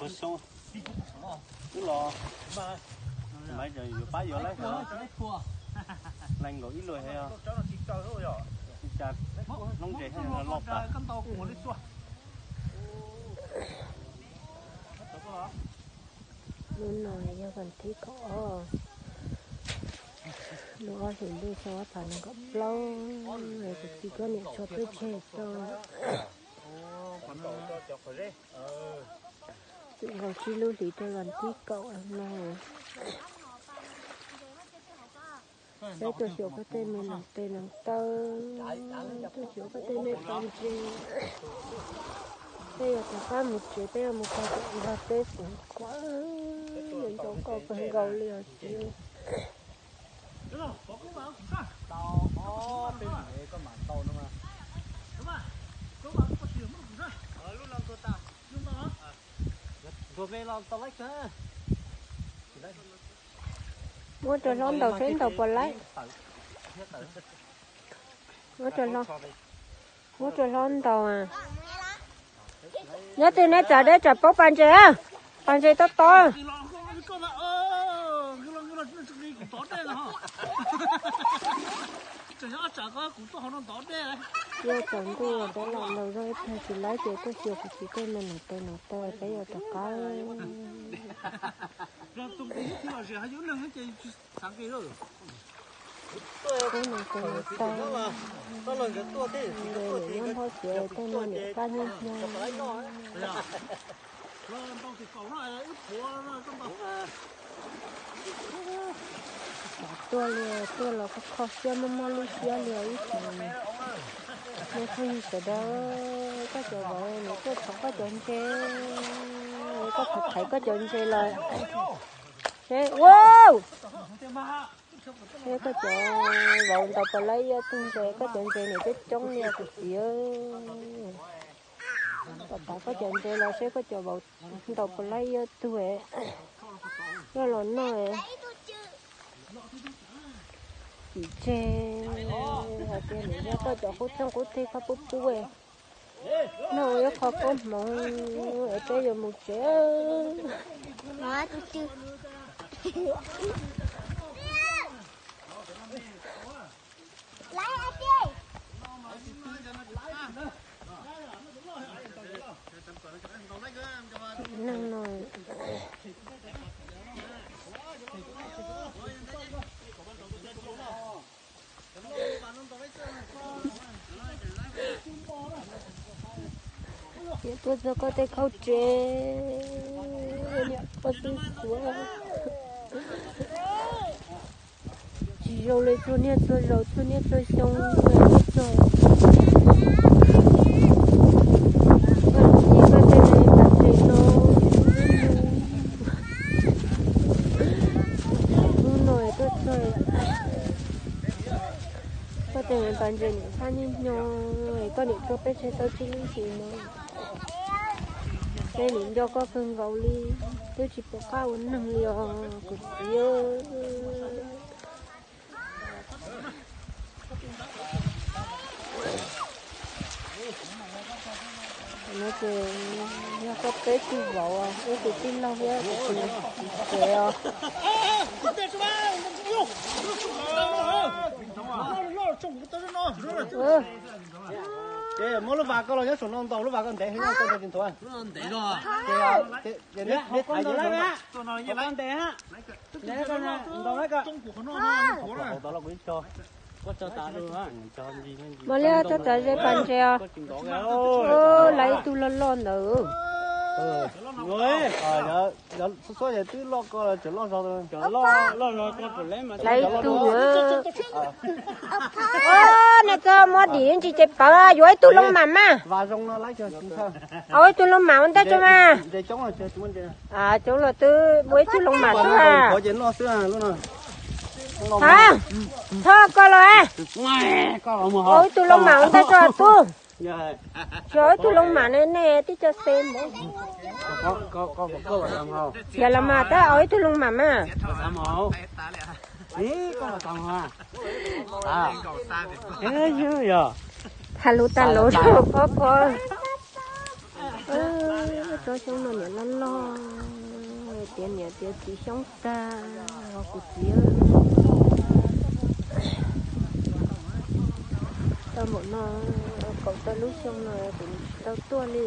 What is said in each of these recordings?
Ua xyoo wb los, Maiv yuav pab yuav lawm, lees nkaus ib lus, cas hnub ntses thiaj loj tas. Lub no yog vas thib kaum ob, lub ob hlis ntuj xyoo ob phav nees nkaum plaub, kuv txiv poj niam tshuav peb tseg tso. Txwm nkaus tsib lub hlis rau vas thib kaum no. Peb tuaj xyuas koj tej me nees tes nees taw, tuaj xyuas koj tej me pas ntses. Peb yuav rov qab mus tsev, peb yuav mus txog tom nrog peb xeem kuav, yuav nco koj kawg nkaus li os txiv. Muab rau hlob ntaus seb ntaus puas laib. Muab rau hlob, muab rau hlob ntaus. Nyob twg nej txav dej tsam paub pas ntses, pas ntses tob tob. Yog tsaus ntuj rov los laus zog ib pliag tsis laib ces tuaj xyuas kuv txiv tej me nees tes nees taw peb yuav rov qab. Peb nees tes nees taw, nyob nphob txiav tej no niam pab nyob hnyo. Tuaj li, tuaj los kho kho siab, mob mob lub siab li ib tsoom me phooj ywg sawv daws. Koj cov vauv nws tuaj thov koj cov ntses, koj thov thaiv koj cov ntses los seb, ua, seb koj cov vauv ntaus puas laib ib ob tug ntses, koj cov ntses nws coob coob li kuv txiv. Thov thaiv koj cov ntses los seb koj cov vauv ntaus puas laib ib ob tug, coj los noj. Tsis tseg hais tias nws yog koj cov qub txoog qub teg koj pub pub, noj ua ib qho koob hmoov es peb yuav mus tsev. Neeg no. Tuaj txog koj tej khaub tsev, niam pog xib xuav. Tsis zoo li txhua niaj txhua zaus txhua niaj txhua xyoo tuaj txog. Koj nim koj tej me pas ntses no, hnub no tuaj txog. Koj tej me pas ntses niam txhab niaj hnyo, koj niam tso peb tseg tau tsib lub hlis no. Peb nim nco koj kawg nkaus li, twb tsis pom qab ua neeg li os kuv txiv. No ces yog koj peb tug vauv, wb tus tij laug thiab tus txiv tsev os. Ces muab lub vas koj los nyob saum no ntaus, lub vas koj ntev heev, koj tsis nthuav. Ntaus na. Mos Liab, tuaj txav ze pas ntses os. Lawv ib tug loj loj ntawd. Xub xub twb loj ko, tseem loj zog. Lawv ib tug. Nej txhob muab dim ntsis ces pawv, yuav ib tug loo mam mas. Ua ib tug loo mam ua ntej tso mas. Coob los twb ua ib tug loo mam xwb. Ha, txhob koj los. Ua ib tug loo mam ua ntej tso tub. Tsis ua ib tug loo mam ne, nej tib co xe npaum. Txiav los mas tab ua ib tug loo mam mas. Tha lus tag lus rau phob phob. Tsob xyoob no niam loj loj, tiav niam tiav txiv xyoob tag, kuv txiv tau npaum no, kaum tau lub xyoo no kuv tsis tau tuaj li.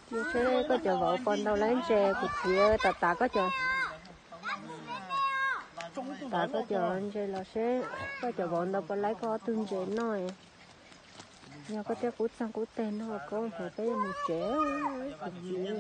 Cia seb koj cov vauv puas ntau lab ntses, kuv txiv tas tas koj cov, tas koj cov ntses los seb koj cov vauv ntau puas laib koj ob tug ntses noj. Yog koj thiaj qub txeeg qub teg no koj hnov peb yuav mus tsev, kuv txiv.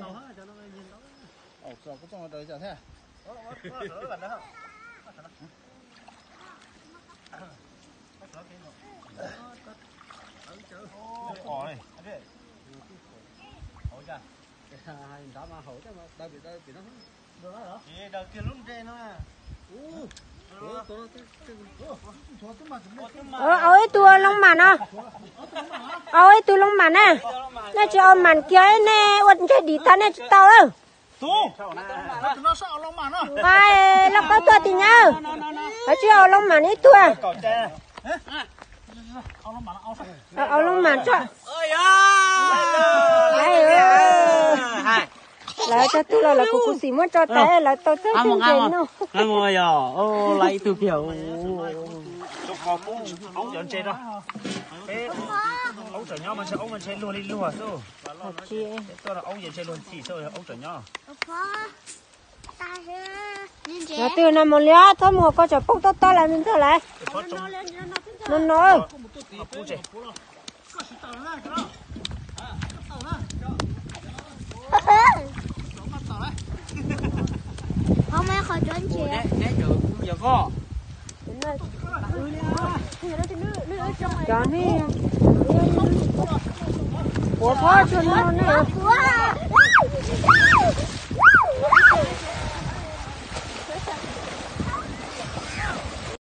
Au ib tug loo mam no, au ib tug loo mam na, nej tsis au mam kiag nej ua ntses dim tag nej tsis tau lawm. Nqa loj paub tuaj tim nyab, lawv tsis au loo mam ib tug. Au loo mam tso. Lawv cog tug los lawv kuv kuv xim muab tso tas lawv tau txeeb tug ntses no. Lawv ib tug kiag. Aub tseem nyob mas ntshe aub mas ntshe luag li luag xwb. Aub ntshe luag ntxhi xwb, aub tseem nyob. Yog twg no mus liab txhob mus, koj tseem poob tob tob lawm me ntxhais lawm. No no. Cov ne, puas txhob tsuag no ne.